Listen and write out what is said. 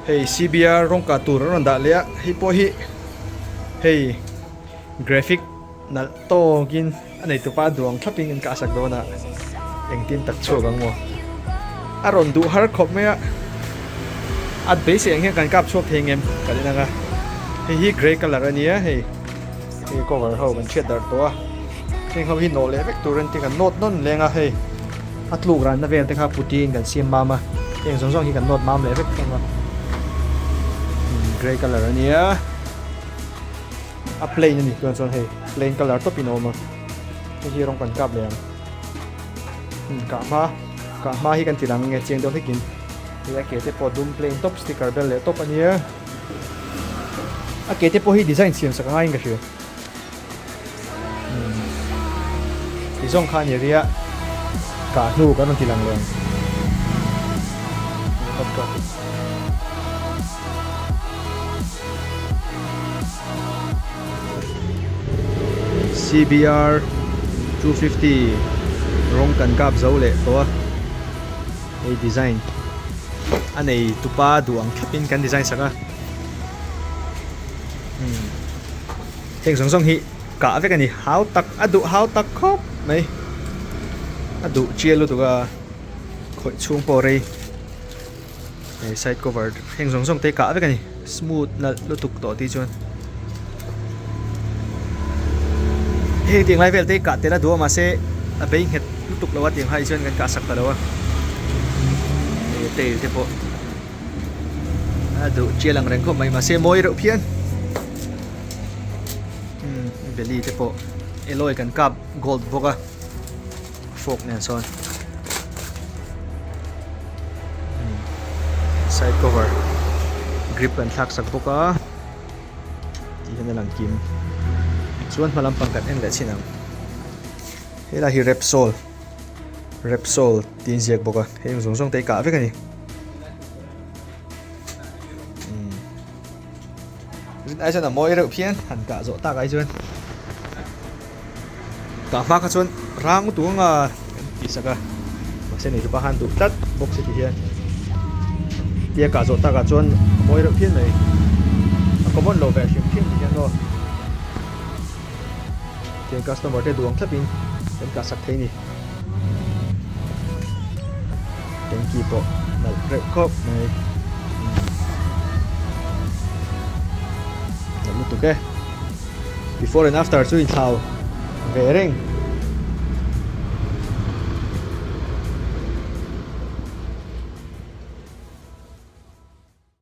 Hei CBR rawng kah tur an rawn dah leh a, hei pawh hi hei graphic nalh tawkin a neitupa duang thlapin an kah sak dawn a, engtin tak chhuak ang maw? A rawn duh har khawp mai a, a beisei ang hian kan kap chhuak thei ngem kan en ang a, hei hi grey colour a nia hei hei cover ho kan chhiat darh tawh a, heng ho hi nawh leh vek tur an ti kan nawt nawn leng a hei. A tluk ranna vel te kha putin kan siam mam a, heng zawng zawng hi kan nawt mam leh vek hlawm a. Grey colour a nia, a plain a ni chuan chuan hei plain colour tawpin a awm a, hei hi rawng kan kap leh ang. Kah hma, kah hma hi kan ti lang nge chiang deuh hlekin hei a ke te pawh dum plain tawp sticker bel leh tawp a nia, a ke te pawh hi design siam sak a ngaiin ka hria. Ti zawng kha a ni ria kah hnu kan rawn ti lang leh ang. CBR 250 rawng kan kap zo leh tawh a, hei design a nei tupa duh ang thlapin kan design sak a. Heng zawng zawng hi kah vek a ni, hau tak a duh hau tak khawp mai, a duh chial lutuk a khawih chhung pawh rei hei side cover heng zawng zawng te hi kah vek a ni smooth nalh lutuk tawh tih chuan heng tiang lai vel te hi kah tel a duh a mahse a bei nghet lutuk lo a tiang hai chuan kan kah sak ta lo a hei tail te pawh. A duh chial ang reng khawp mai mahse mawi reuh phian. Umm belly te pawh alloy kan kap gold bawk a fork nen sawn umm side cover grip kan thlak sak bawk a tih hian a lang kim chuan hma lampang kan en leh chin ang helai hi Repsol Repsol tih a inziak bawk a heng zawng zawng te hi kah vek a ni. Rin ai chuan a mawi reuh phian han kah zawh tak ai chuan kah hma kha chuan rang lutuk anga kan tih sak a mahse nei tupa khan duh tlat bawk si ti hian tia kah zawh takah chuan a mawi reuh phian mai a common lo ve hrim hrim ti hian aw tiang customer te duang thlapin kan kah sak thei a ni. Tanky pawh nalh reuh khawp mai nalh lutuk e before and after chu inthlau ve reng.